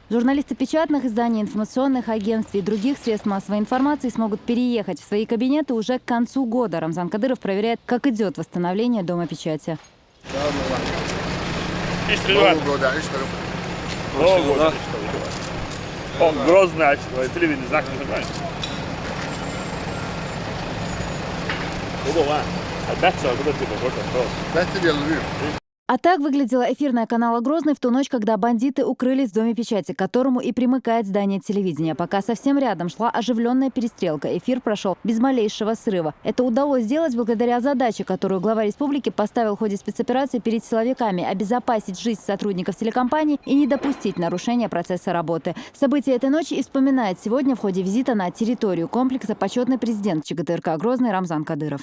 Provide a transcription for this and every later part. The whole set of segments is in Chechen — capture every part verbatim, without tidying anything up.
Журналисты печатных изданий, информационных агентств и других средств массовой информации смогут переехать в свои кабинеты уже к концу года. Рамзан Кадыров проверяет, как идет восстановление Дома печати. Нового года, что ли? Нового года. О, Грозный, а что, телевидение, знак не нажимаешь? Опять что, куда ты пошёл? Опять тебе ловил. А так выглядела эфирная канала «Грозный» в ту ночь, когда бандиты укрылись в Доме печати, к которому и примыкает здание телевидения. Пока совсем рядом шла оживленная перестрелка. Эфир прошел без малейшего срыва. Это удалось сделать благодаря задаче, которую глава республики поставил в ходе спецоперации перед силовиками: обезопасить жизнь сотрудников телекомпании и не допустить нарушения процесса работы. События этой ночи и вспоминает сегодня в ходе визита на территорию комплекса почетный президент ЧГТРК «Грозный» Рамзан Кадыров.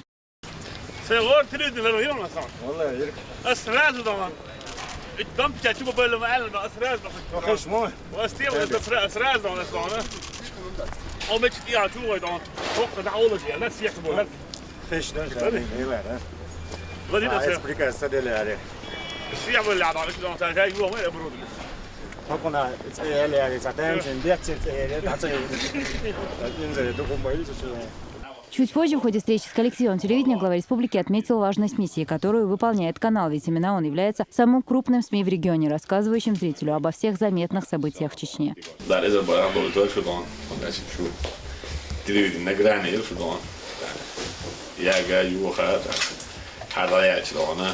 Sen var trildi lan, yürü lan sana. Vallahi yürü. Asraz da lan. Dom picha chuba böyle mi alma asraz da. Hoş mu? Asraz da lan sonra. O meç ya chuba da. Çok da olacak ya. Nasıl yakın bu lan? Hoş da sen ne var ha? Lan yine sen. Explica sta dele are. Siyah böyle adam şu zaman sen yuva mı ya burada? Hakuna ele are zaten şimdi bir çift ele tatı. Şimdi dokunmayı düşünüyorum. Чуть позже, в ходе встречи с коллективом телевидения, глава республики отметил важность миссии, которую выполняет канал, ведь именно он является самым крупным СМИ в регионе, рассказывающим зрителю обо всех заметных событиях в Чечне. Дар иза бара бо то шудон, значит, шу телевидение на грани ил шудон. Я га ю ха, ха да я чилона.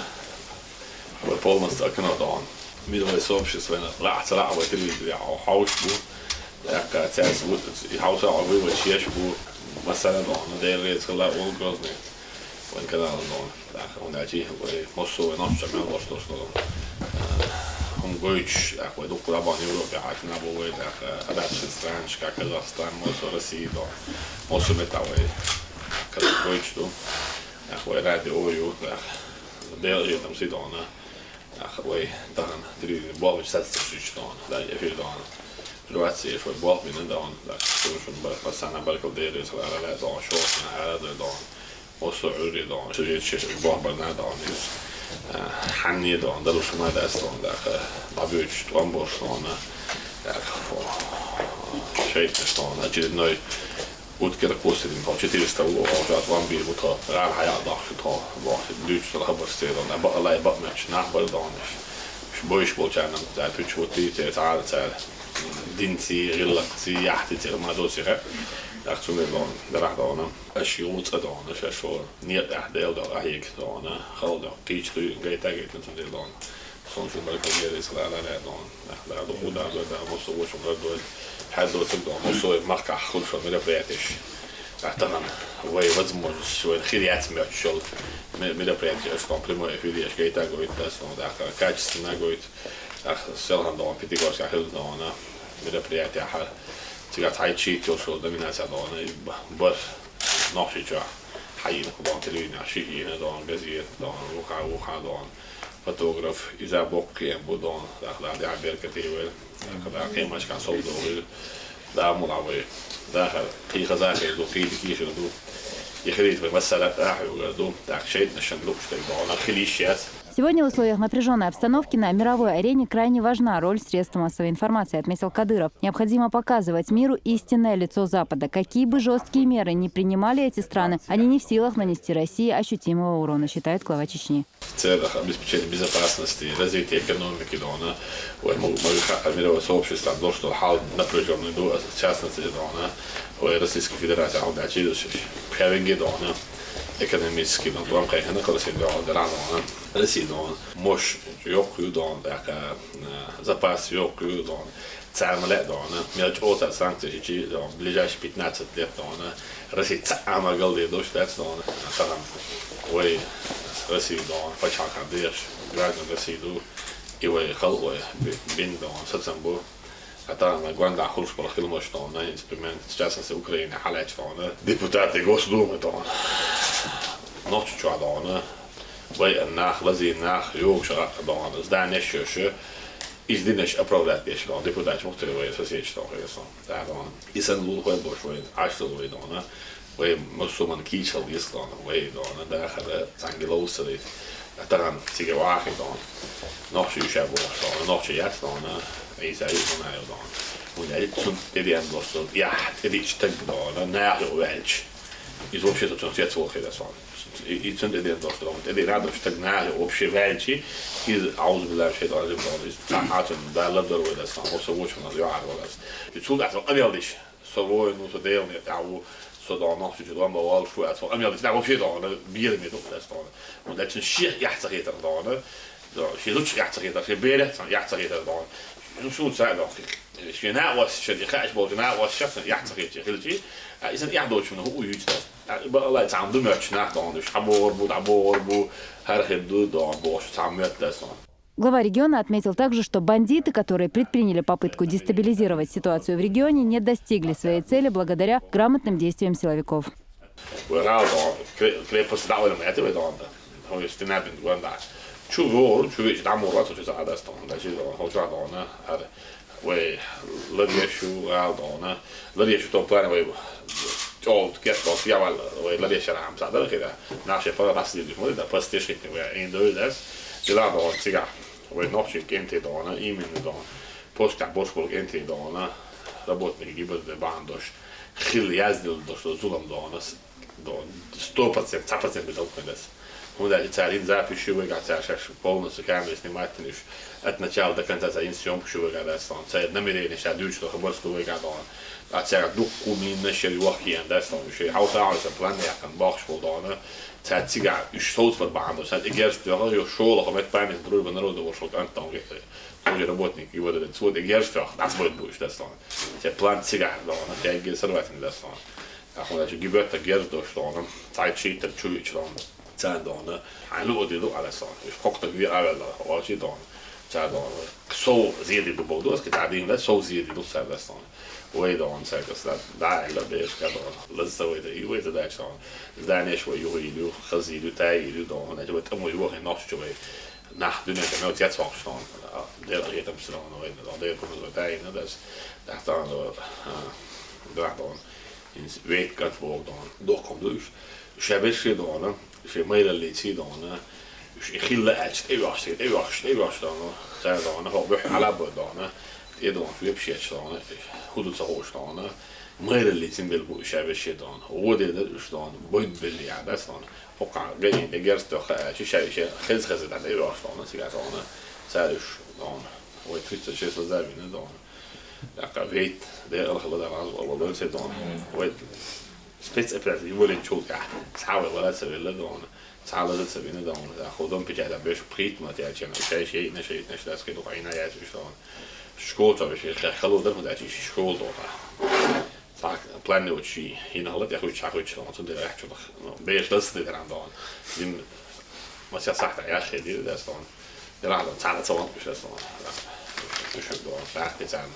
Вы полностью окно дон. Мировое сообщество на ла ца ла телевидение, а хаус бу. Якъа цяс ву, хаус а вывод чеш бу. Масала дон, да я рез хала он Грозный. Вайн канал дон. Так, он ачи, вай мосо вай наш чамел бош то что. Хум гойч, так, вай дук лабан Европе, ах на бу вай, так, арабский стран, как Казахстан, мосо Россия дон. Мосо мета вай. Как гойч ту. Так, вай радио ю, так. Дел же там си дон, а. Ах, вай, тахан, три, бо вай сат сушич дон, да, эфир дон. Жваци, вай бо вай не дон, да. Шун шун бар, пасана бар кал дери, сала ра дон, шо на ара дон. Осо ури дон, шо ече бо бар на дон. Ханни дон, да, шума да дон, да. Бабюч, туам бош дон, да. Шейт дон, очередной Уткер кусирин то четыреста у ожат ван бир буто рар хая дах то бо дюч то хабар стерон а ба лай ба меч нах бар дониш. Ш бойш болчанам да тюч вот ти те цар цар динци, рилакци, яхти те ма досиха. Ахцуме дон, дарах дона. Аш юц а дона, ша шо. Нет, ах дел да, ах ек дона. Хал да, кич ты гайта гайта дон. Сончу баркал герис ла ла ла дон. Да, да, да, да, мусо вошо гардой. Хадо цик дон, мусо махка хулшо мероприятиш. Ахтаган, вай возможность, вай хирияц мёчшол. Мероприятие, что прямой эфир, я шкайта говорит, да, что да, качественно говорит. Ах, селхан дон, Пятигорск, ахил дон, мероприятие, ха. Тигат хай чит, шо доминация дон, бар. Нохшича. Хайин, дон, телевидение, шиина, дон, газет, дон, уха, уха, дон. Фотограф, иза бокки, будон, дахла, да, беркативер. Когда кемашка сов догил, да, мулавы. Да, хар, кихаза, ду, киди, киши, ду. Ихрит, вы, масара, да, хар, ду. Так, шейт, нашан, лук, что, дон, ахилищас. Сегодня в условиях напряженной обстановки на мировой арене крайне важна роль средств массовой информации, отметил Кадыров. Необходимо показывать миру истинное лицо Запада. Какие бы жесткие меры ни принимали эти страны, они не в силах нанести России ощутимого урона, считает глава Чечни. В целях обеспечения безопасности, развития экономики, дона, ой, мы, мы, ха-, мировое сообщество, то, что хал напряженный, ду, в частности, дона, ой, Российская Федерация, а удачи, дона, экономический, дона, вам, конечно, Россия, дона, дона, Россия, дона, мощь, ёк, дона, такая, э, запас, ёк, дона, цармале, дона, мелочь, о, санкции, чи, дона, ближайшие пятнадцать лет, дона, Россия ца амагал де дощ, да, дона, а там, ой, Россия, дона, пачалка деш, граждан России, ду, и ой, хал, ой, бин, дона, сацамбу, а там, гванда, хулш, пал, хилмош, дона, инструмент, в частности, Украина, халач, дона, депутаты Госдумы, дона, ночь, чуа, дона, вай, нах, лази, нах, юг, шага, дона, здание, шо, шо, Из динеш оправдать деш, дон, депутат мухтер вай сосед, что хой сон. Да, дон. Исан лул хой бош вай, аш лул вай, дона. Вай мусуман кичал дис, дона, вай, дона, да, хада, сангелоу садит. Тахан цига вахи дона. Нохчи иша боху дона, нохчи яц дона, Ӏийса ю хӀуна ю дона. ХӀунда аьлча цунна тӀедеана долуш долу яхь тӀедиъча стаг дона, наха юкъа ваьлча. Иза вообще со цунна цец волу хир аса. И, и цунна тӀедеана долуш дона, тӀедеана долуш стаг наха юкъа вообще ваьлча, иза аузу биллахи шайтан ражим дона, иза цхьа хьацун Далла лардор вай даса, хӀо со вочунах юьхьар вала аса. И цул тӀаьхьа со къамел диш. Со воин ву, со Делан некъа тӀехь ву, со дона нохчичу дон бан волуш ву, аса амел дича вообще дона, безаме ду аса дона. ХӀунда аьлча шех эхь ца хетар дона, шен зудчу эхь ца хетар, шен берех сан эхь ца хетар дона. Ну, шу ца дона. Шен накъосташна, и хааш болчу накъосташна эхь ца хетча хилчи, а иза эхь долчу хӀума хӀу юьйцу дас. А, ба Аллах, цхьа ду моьттуш нах дона, уьш хьабогӀур бу, дӀабогӀур бу, хӀара хир ду дона, бохуш, цхьа моьтту дас дона. Глава региона отметил также, что бандиты, которые предприняли попытку дестабилизировать ситуацию в регионе, не достигли своей цели благодаря грамотным действиям силовиков. Вай гӀала дона, кре-, крепость дӀа а вайна ма аьтта вай дона. ХӀун стенабин гонда. Чу вогӀур, чу веча дӀа мур вац, чу ца Ӏадас дона, дачи дона, хӀо чохь дона, ара. Вай ларъеш ю гӀала дона. Ларъеш ю то плане вай чӀогӀа кечдолу яхвал вай ларъешара хьамса дара хира. Нах шайн пара дӀасадийр ма да, пас тешхитни вай Ӏин дойла дас. Дила дона цигахь. Вай нохчийн кӀентий дона, именно дона. Постехь бош болу кӀентий дона. Работник гибдд бахьана дош. Хилла яздина дош зулам дона. Сто процент, цхьа процент беза хӀокхуьнан дас. ХӀунда аьлча цара йина запись ю вайгахь, цара шаьш полностью камера снимать йина уьш. От начала до конца цара йина съёмка ю вайгахь дас сан. Церан намерение ша дуьйцуш ду хабарш ду вайгахь дона. А цара дуккха хӀума йина шер йохкиен дас сан. Уьш хьовса а хьовса план яьккхина бохуш болу дона. Цара цигахь уьш совцабар бахьана ду. Цара и герз тоьхна, ю шолахо мет память дружба народа вошал кӀант дона. Тоже работник, и вот этот вот и герз тоьхна, дас бойт бу уьш дас сан. Церан план цигахь дона, церан герз сорвать йина дас сан. Ахуна чу гибетта герз дош дона, цхьайтта шийтта чу вича дона, царна дона. Хьайн луъу ди ду Ӏаласан. Уьш кхокхтаг ве авелла, валчи дона. Царна дона. Сов зеди ду богдос, ки дӀадийна, сов зеди ду царна дона. Вай дона, царгас да, да, аьлла, беш, ка дона. Лаза ца вайта, и вайта дач дона. Зданеш вай юху илю, хаз илю, тай илю дона. Значит, вай тӀамо юху нохчу вай. Нах дуьнен тӀе мел цец воккхуш дона. Дера хетам сирона вай дона. Дера кумаз вай тайна дас. Дахтана дона. ХӀинца вейт кӀант боху дона. Доккхам ду уьш. Ша берш ши дона, ши майраллица дона. Уьш и хилла аьлча, тӀейогӀуш, тӀейогӀуш, тӀейогӀуш дона. Цара дона, хӀо бухь Ӏалабо дона. ТӀе дона, вепшеча дона. ХӀу ду ца хууш дона. Майраллица бел бу ша берш ши дона. ГӀо де дар уьш дона. Бойд белли яхь дас дона. ХӀокхахь гай, де герз тоьхна аьлча, ша ише хез-хеза дӀа тӀейогӀуш дона, цига дона. Цара уьш дона. Вай тридцать шесть лазавина дона. ТӀаккха вейт, де алхалла дала гӀазу алла се дона. Вай спецоперация, и волен чул тӀехь. Цхьа вай вара ца велла дона. Цхьа лаза ца вина дона. ТӀаккха дом печатан беш пхийтта ма тӀе чена. Шай шайна, шайна, шайна, дас кеду айна яц уьш дона. Школа ца веши, хе-, хало дар ма дачи, школа дона. Цхьа план не учи, хӀина хала тӀехуьйту, чхьахуьйту дона. Цундела яхчулах. Беш ласта де даран дона. Дим, ма ца сахьта яххе дир дас дона. Дела дона, цхьа ца ван уьш дас дона. Уьш дона, бахти царна.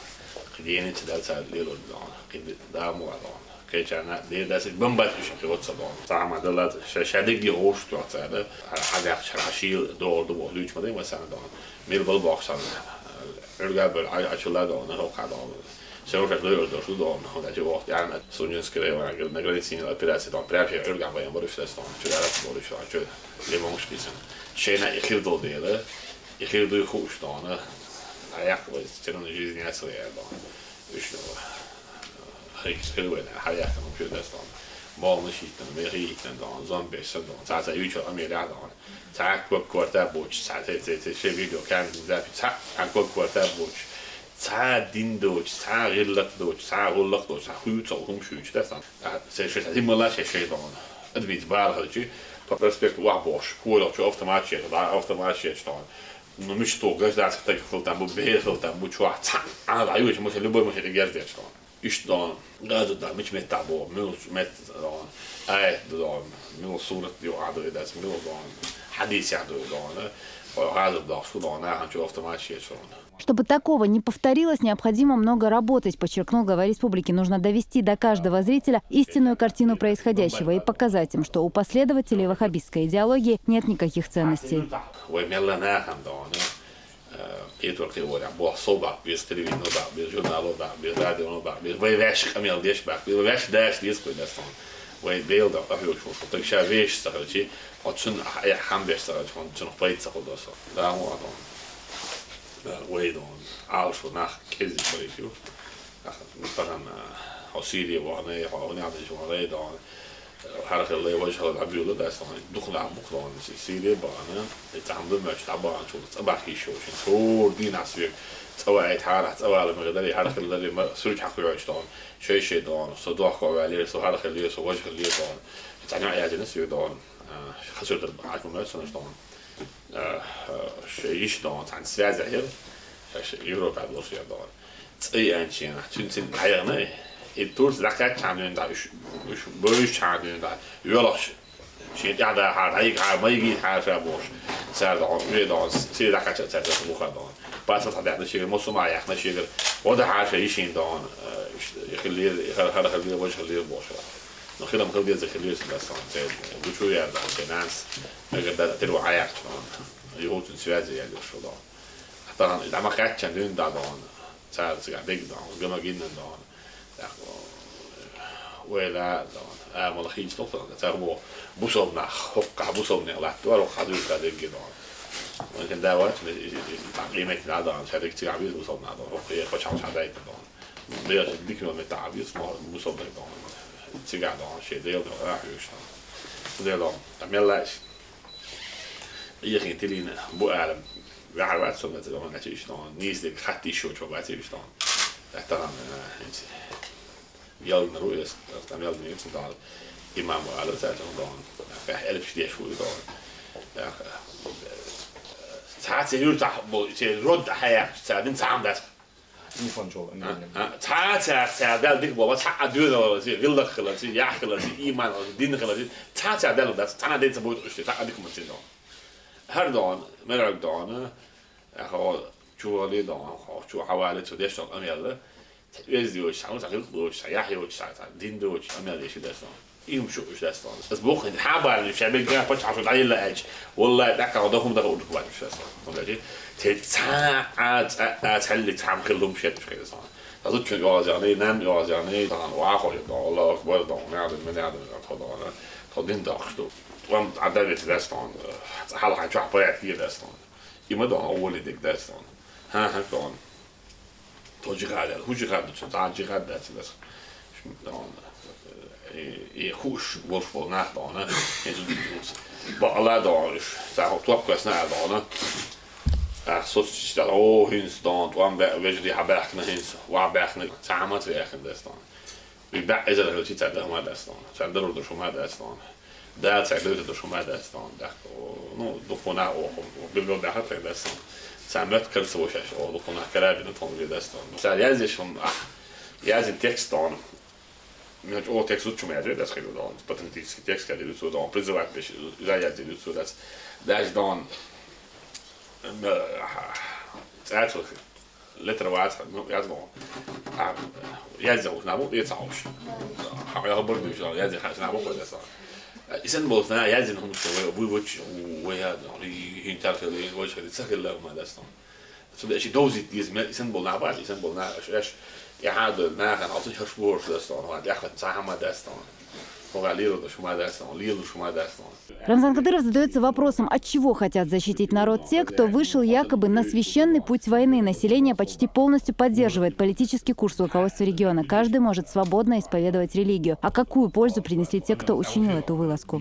Кхидени ца дал царна лело дона. Кхиди да муа дона. Кхечана де дас бамбат уьш кхи отца дона. Цхьа ма дала ша, ша дегги гӀуш тоьхца да. Хьадах шара шил догӀу ду боху дуьйч ма дай ма сана дона. Мил бал боху сана. Уьрга бал а, а чула дона, хӀокха дона. Севшат лойр дош ду дона, хӀунда чи вохт яна. Сунжинский район, на границе операция дона. Прям шен уьрга баян баруш дас дона. Чу ярат баруш дона, чу лимонш кисан. Шена и хир дол дела. И хир дуй хууш дона. А як вай, церун жизнь я своя дона. Уьш дона. Хай хир вай, хай як там чу дас дона. Молнаш йиттан, мехи йиттан дона, зомбеш сан дона. Цаца ючу амелях дона. Цхьа ког корта боч, цхьа те, те, те, ше видео камера запись, цхьа ког корта боч, цхьа дин доч, цхьа гӀиллакх доч, цхьа гӀуллакх доч, цхьа хуьйцу хӀума шуьйчу, да, сан. А, се, ше, сан, диммала ше, ше, дона. Адмит бара халчи, по проспекту вах бош, хуйла чу автомат ше, да, автомат ше, дона. Ну, мишто, гражданский так хил там бу, бер хил там бу, чуа, цхьа, а, да, юч, муша, любой муша, гердеш, дона. Иштта дона, гӀазот дона, мича меттахь боху, муьлхачу метта дона, аят дона, муьлха сурат юкъахь ду и дац, муьлха дона, хьадисехь ду дона, гӀазот дохуш ду дона, нахана чу автомат шечу дона. Чтобы такого не повторилось, необходимо много работать, подчеркнул глава республики. Нужно довести до каждого зрителя истинную картину происходящего и показать им, что у последователей ваххабистской идеологии нет никаких ценностей. Вай мелла нахана дона, Э, кхетор кхиорехь, боху сов бакъ беза, телевидено бакъ беза, журнало бакъ беза, радионо бакъ беза, вай ваьш къамел деш бакъ беза, вай ваьш даш деза кхуьнан дас тхуна. Вай Дела духьа хьоьхуш волча тага ша вешаш ца хилча, хьо цунна хьа-, хьам беш ца хилча, хьона цунах пайда ца хул досо. Да, мо а дона. Вай дона. Ӏалашо нах кӀезига бара ю. Тахан, хьо Сири вахана, хьо гӀунах деш вахана, дона. ХӀара хилла, важа хилла, дӀабуьйлу дац дона. Дукха нах бу-кх дона, Си-, Сири бахана. Э, цхьа хӀама ду моьттуш дӀабаханчул, цӀа бахка йиш йолаш. ХӀора дийнахьа соьга цӀа ваийта хьарахь, цӀа вала мегаш дарий, хӀара хилла дарий, ма, суьрташ хьакхоьхьуш дона. Шоай-шоай дона, со дохко ваьлера, со хӀара хилла, со важа хилла дона. Цхьа ниӀ яздина соьга дона. А, хасуьйтар хьаким моьтту санаш дона. А, а, шоай йиша дона, цхьана связь хӀира, шоаш Европа долаш яр дона. ЦӀа йиъанча хана, цуьнан цӀа дӀаяхана, и турца дӀакхаьчча хана дуьйна дӀа, уьш, уьш бовзача хана дуьйна дӀа, йоьлхуш, шен тӀехьа дахьара, дӀайигахьара, ма йигийта хьара ша бохуш, цара дона, ве дона, Сири дӀакхаьчча цара царца бухара дона. Паспорт хьадаьхна шегара, массо а ма яхна шегара, гӀо дахьара ша йишин дона, э, иш-, хилла, хӀара, хӀара хилла, важа хилла бохуш. Но хилам хила деза хилла сан дас дона, церан гучу яр дона, церан нанас, мегар дар тӀера ву хьаяьккхача дона. Юхуцун связи яьлла йолаш дона. Тахан дӀа ма кхаьчча дуьйна дӀа дона. Цара цигахь дерг дона, гама гинна дона. ТӀаккха, ойла дона. А, мала хинча тохталга, цара бо бусалба нах, хӀокхахь бусалба нах латтор, хӀокхахь дуьйна дерг дона. Вайн кен да вац, ме, и, и, и, тӀаккха и метте дӀа дона, ша дерг цигахь виза бусалба нах дона, хӀокхахь е пачхьалкхаш дӀа дайта дона. Дела дика мел метта виза, мо бусалба нах дона. Цигахь дона, шен Дела дона, а, хьоьгуш дона. Дела дона, тӀа мел лаьш. Эхин тилина бу ала, ваьхьар вац со меца дона, гача йиш дона, нийса дерг хатта йиш йолчо вац йиш дона. Тахан, э, хӀинца ялгнару эс, там ялгнару эс дона. Имам ала цаьрца дона. Баьхьа элпаш деш ву дона. Баьхьа, э, цхьацца юртахь бу, церан род хьаяьккхача цара дина цхьа хӀама дац. Телефон чӀоагӀа, а, а, цхьа цхьа цхьа Далла дика боху, цхьа а доьналлаца, гӀиллакх хилаца, яхь хилаца, ийман хилаца, дин хилаца, цхьа цхьа Далла дац, цхьана а ден ца буьйту уьш, цхьа а дика ма ца дона. ХӀара дона, мераг дона, хьо чу вали дона, хьо чу хьавали цу деш дона къамел. Цхьа оьзда йоцуш, цхьа, цхьа гӀиллакх доцуш, цхьа яхь йоцуш, цхьа, цхьа дин доцуш, къамел деш ю дас дона. И хӀума шу уьш дас дона. Ас боху хӀинца хьан бала шу бегга пачхьалкхаш дӀаелла аьлча, валлахӀи, тӀаккха хьо дан хӀума даха урдух бац уьш дас дона. ХӀунда аьлча, те цхьа а, цхьа а, цхьаллиг цхьа хӀама хила хӀума шеташ хила дас дона. Ас луччун йоагӀазарний, нанна йоагӀазарний, тахан вахо ю дона, Аллаху акбар дона, нядам, нядам, тхо дона, тхо дин доккхуш ду. ТӀом Ӏа давец дас дона, цхьа хьалха чохь порядке дас дона. И ма дона, овали дерг дас дона. ХӀан, хӀан дона. Тхо джихад аьлла, хӀун джихад ду цу, цхьа джихад дац дас. Дона. И, и хууш болуш болу нах дона. Бакъала дона уьш. Цхьа хӀу топ касна а дона. Ах, соцчиста, о, хӀинца дона, тӀом бе-, вежарий хьабаьхкина хӀинца, вахьбаьхкина, цхьа хӀама ца ваьккхина дас дона. И баьӀ эзар хилчи цара дан хӀума дац дона. Цара дарур ду хӀума дац дона. Да, цара дуьйцур ду хӀума дац дона. ТӀаккха, ну, дукха нах оха, билггал даха тхайн дац дона. Цара моьтту кара ца вошаш, о, дукха нах карабина тхуна ве дац дона. Цара яздеш хӀума, ах, яздина текст дона. Мина чӀогӀа текст зудчун яздеш дац хир дона. Патриотический текст кадир ю цо дона. Призывать беш, иза яздина ю цо дац. Даже дона. М, ах, цӀа цо Летар вац, ну, яц боху. А, язде хӀуш набу, тӀе ца хӀуш. Хьан яхабар дуьйцу, язде хьаьж набу, хӀуш даса. Исан болсна, яздина хӀумаш вай, вуй вуч, вай яд, хин тар хили, вай хили, ца хили, ма дас там. Цу деши довзит диз, ме, исан бол набар, исан бол на, аш, аш, я хадо, на, хан, алтын хаш борш дас там, ва, я хат, ца хама дас там. Хога лилу даш ма дас там, лилу шма дас там. Рамзан Кадыров задается вопросом, от чего хотят защитить народ те, кто вышел якобы на священный путь войны. Население почти полностью поддерживает политический курс руководства региона. Каждый может свободно исповедовать религию. А какую пользу принесли те, кто учинил эту вылазку?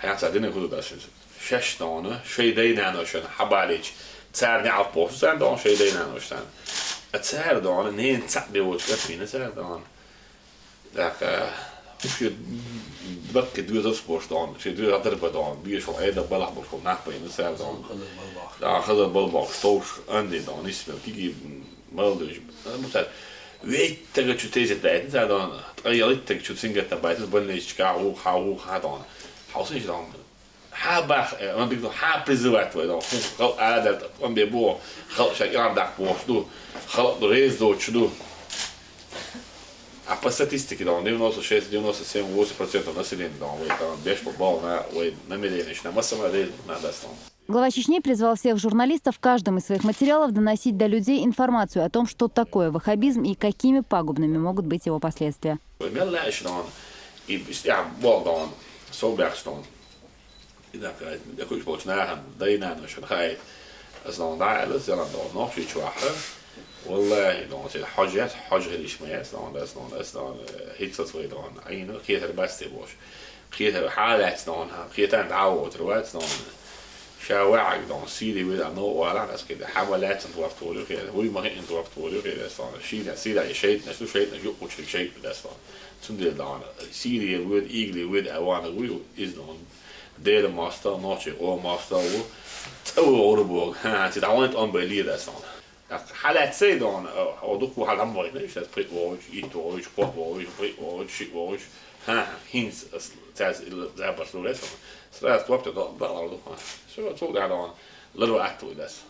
Хьаьнца дина хӀу дас шаьш дона, шай дай нано шана хьабалич. Царни алпош сан дона, шай дай нано шана. А цар дона, нен цак бе вот, как мина цар дона. ТӀаккха ши баккхи доьзалш болуш дона, ши доьзал дарба дона, бешал Ӏеда балахь болуш болу нах байна цара дона. Да, хаза балбалш, товш, анди дона, исмел, киги, малдуш. Мутар, вейттага чу тезет дайтна цара дона, ткъа ялиттага чу цингатна байтна, больничка, ух, ха, ух, ха дона. Хьалсин дона. Хьа бах, э, он дигду, хьа призывать вай дона. Ху, хал адат, он бе бо, хал шай ярдак бош ду, хал рез доч ду. А по статистике, да, девяносто шесть, девяносто семь, восемь процентов населения, да, вай там беш по бал на, вай намерение, что на массовое рез на даст там. Глава Чечни призвал всех журналистов в каждом из своих материалов доносить до людей информацию о том, что такое ваххабизм и какими пагубными могут быть его последствия. Вай мел лаьш, да, И бистяхь болх дона, сов баьхча дона. И дакъа, дакъа уьш болчу нахана, дай-наношна хаийта. Ас дона дӀа а аьлла, зелан дона, нохчийчу вахьа. Валлахи, дона, церан хьожа яц, хьожа хила йиш ма яц, дона, ас дона, ас дона, хӀинцалц вай дона, Ӏийна, кхетар бац те бохуш. Кхетар хьалаьцна дона, кхетарна дӀа а воцур вац дона. Ша ваьӀаг дона, Сири вира а новкъа валахь, ас кхетар, хьан ма лаьцна торт волу хетар, вуй ма хиъна торт волу хетар, ас дона. Шийна, Сири шайтӀанаш ду, шайтӀанаш юкъучуьниг шайтӀа ду, ас дона. Цундела дона, Сири вуьйр, Игли вуьйр а ванаг вуй, иза дона. Делан мостагӀа, нохчийн къоман мостагӀа ву. ЦӀа вогӀур боху. ХӀан, цига дӀавайн тӀом бай лийр аса хьуна. ТӀаккха хьалаьццай дона, хьо дукха хьал хьан вайна, иштта пхиъ вогӀуш, итт вогӀуш, кхоъ вогӀуш, пхиъ вогӀуш, шиъ вогӀуш. ХӀан, хӀинца ас цаьрца ила забарш лур аса хьуна. Сразу топ тӀе дакъалур ду хьуна. Цо, цо тӀе дона. Ларва атта ву дас.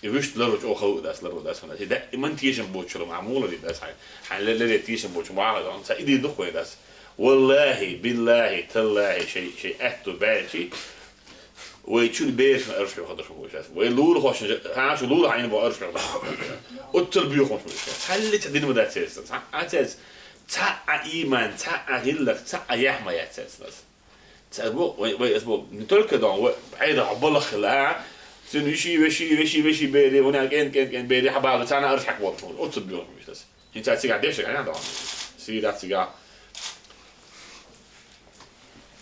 И вуьшта ларва чӀогӀа хала ву дас, ларва дас хьуна. И даиман тешам боцучуьра ма муха ларий дас хьайн. Хьайн ле-, лере тешам боцучу ма хьа дона. Ца и дийр ду хьуна дас. Валлахи, биллахи, таллахи, шай, шай аьтту баьлчи, вай чуьра берашна арш хьоьхадаш хӀума шу. Вай лулахошна, хьан шу лулахь Ӏийна бо арш хьоьхадаш хӀума шу. Оццал боьхамаш ма шу. Цхьалли ца дина ма дац цаьрца. Цхьа а цаьрца, цхьа а ийман, цхьа а гӀиллакх, цхьа а яхь ма яц цаьрца. Ца бу, вай, вай, ас бу, не только дон, вай, Ӏайда хьо балахь хила, а? Цуьнан веший, веший, веший, веший бери, вуна кӀен, кӀен, кӀен бери, хьабала, царна арш хьакболуш хӀума. Оццал боьхамаш дац. ХӀинца цигахь дешнаш, а, дон? Сийра цигахь.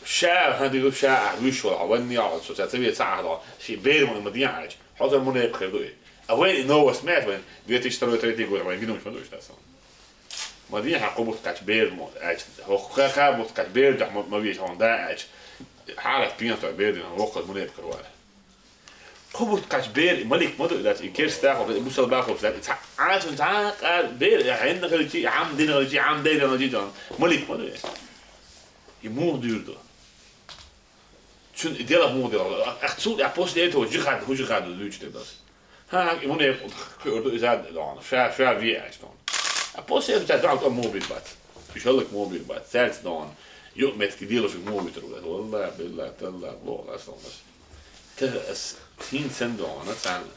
Ша, хӀан дигу, ша, а, вуьш вала, хьо ванне а, хьо, со, ца, ца ве ца ахьа, дон. Ши бер муна ма дехьа аьлча. Хьо сан муна япа хир ду и. А вайн и новость мех вайн, две тысячи второй, третий год, вайн гинумаш ма ду иштта сан. Ма дехьа кхо бутт кхаьчча бер мо аьлча. Хьо кхо, кхо бутт кхаьчча бер дехьа ма, ма вийча хьуна да аьлча. Хьалат пенах бер дина, воккхаз муна япа хир вара. Кхо бутт кхаьчча бер, и малик ма ду, и дац, и керста хӀума, и бусалба хӀума, и ца, а, цунна цхьа а къа бер, и хьенна хилчи, и хьан дина хилчи, и хьан дайна хилчи, дон, малик ма ду, и. И муха дуьйр ду? Цуьнан и делахь муха делахь? Ах, цул тӀаьхьа после этого жихад, хӀун жихад ду дуьйцуш тера дас? ХӀан, хӀан, и муна кхуьур ду, иза дона, ша, ша ве аьлча дона. А после этого цаьрца дӀа муха бийр бац? Уьш хӀаллак муха бийр бац? Цаьрца дона, юкъ меттиг делашка муха вуьтур ву? Валла, билла, талла, боху, ас дона. Тера ас хӀинца дона, царна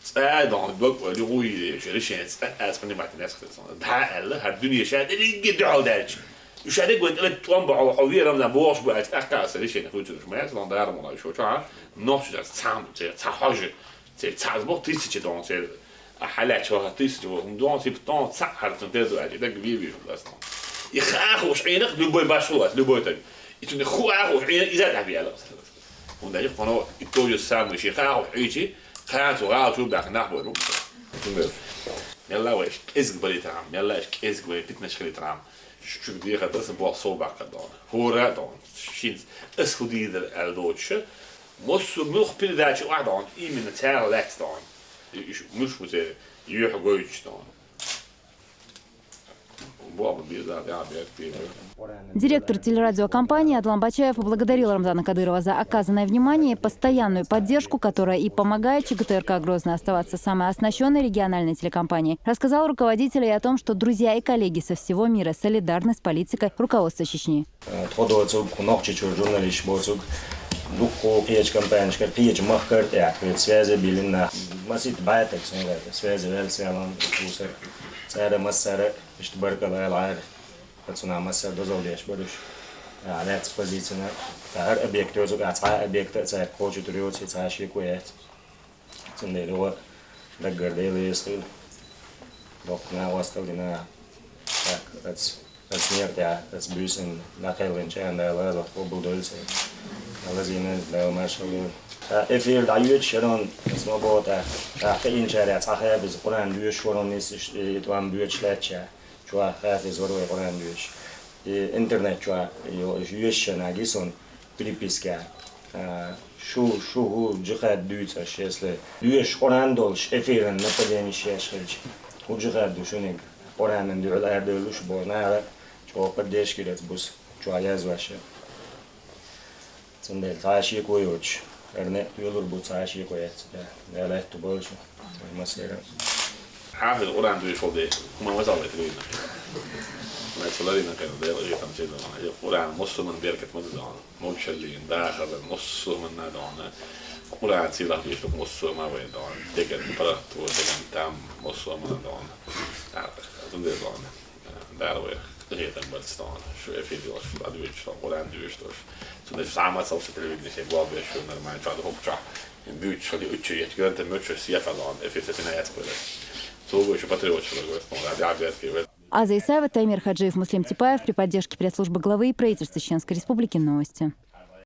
цӀа а дона, дог а, югӀуй, решение цӀа а, цӀа а принимать не яц хила цунна. ДӀа аьлла, хӀара дуьне ша дерриге дуьхьал даьлча. Уьш хӀара гонтӀа тӀом бахьа, хьо ве Рамзан бохуш бу аьлча, тӀаккха аса решение хуьйцур ма яц, дона дара муна, уьш чохь, нохчо царца цхьаьна, церан цхьа хьожа, церан цхьа бо тысяча дона, церан а хьалаьцча хӀокху тысяча бо, хӀума дона, ципа дона, цхьаъ хӀара цунна тера ду аьлча, и даг ве вижу аса дона. И хаа хууш Ӏийна, любой баш хӀума вац, любой таг. И цунна хуу а хууш Ӏийна, иза дӀа ве аьлла. ХӀунда аьлча кхуьнан и то же самое, шен хаа хӀума хьийчи, кхана цу гӀала чу баьхна нах бара бу. Мелла вай кӀезиг балийтархьама, мелла иштта кӀезиг вай питнаш хилийтархьама. Шу дехар дан сан болх сов баккхар дона. ХӀора а дона. Шинца ас хӀун дийр дара аьлла доцуша. Массо а муьлхха передача охьа дона, именно царах лаьцна дона. И уьш муьлш бу церан юьхь гойтуш дона. Директор телерадиокомпании Адлан Бачаев поблагодарил Рамзана Кадырова за оказанное внимание и постоянную поддержку, которая и помогает ЧГТРК Грозный оставаться самой оснащенной региональной телекомпанией. Рассказал руководителю и о том, что друзья и коллеги со всего мира солидарны с политикой руководства Чечни. Тхо доцург, кху Нохчийчуьра журналисташ боцург, дуккха кхечу компанешкара, кхечу махкара тӀехь, кхечу связе биллина нах. Масийтта бӀе стаг суна гӀерта, связе ваьлла, связан вусар. Цара массара иштта баркалла ала гӀара. Ткъа цунах массара дозалла деш бара уьш. Ахьа лаьцна позицина. Ткъа хӀара объект йоцург, ахьа цхьа а объект а цаьрга кхочуьйтур йоций, цхьа а шеко яц. Цундела юха даггара Дела веза хила. Доккха накъосталла дина. Так, ац, ац некъа тӀехь, ац буьйсанна дӀакхелхинчарна Дала лахь къобал дойла церан. Дала зийна Дала маршалла йойла. Ткъа эфир дӀайоьдуш шерон, ац ма боху тӀаккха. ТӀаккха хиъначарех цхьа хаьа иза, Къуръан доьшуш ворон нисса, и тӀом боьдуш лаьттача. Чохь хафиз вара вай Къуръан доьшуш. И интернет чохь йо-, йоьшуш нагий суна приписка. А, шу, шу хӀун джихад дуьйцу аша, если доьшуш Къуръан долуш, эфиран нападениш еш хилча, хӀун джихад ду шуьниг? Къуръанан дуьхьал арадевлла шу боху наха чӀогӀа поддержка йира аца буса чохь язваьш. Цундела цхьа а шеко йоцуш, хӀара некъ тоьлур бу, цхьа а шеко яц. Да, да, лаьтту бойла шу. Вай массеран. Хьафиз Къуръан дуьйцуш волу дела, хӀума ма ца вайтар вина. Вай ца ларина кхайна, Дела гӀетам ца дона. Къуръан муссуман беркат ма ду дона. Мовчаллин, дахаран, муссуманна дона. Къуръан сийлахь дуьйцуш ду муссума вай дона. Деган паргӀато, деган там, муссуманна дона. Цундела дона. Дала вай. Rieten bătstånd, så är fiddilas, advitsan, och den dyrstos. Så det är samma sak som televisionen, så jag går över så när man tjänar ihop, så en byt, så det är ute i ett grönt, en mycket siefalon, är för sig ett spelare. Så går ju patriot, så det går att spela, det är vet, vet. Аза Исаева, Таймир Хаджиев, Муслим Типаев при поддержке пресс-службы главы и правительства Чеченской Республики. Новости.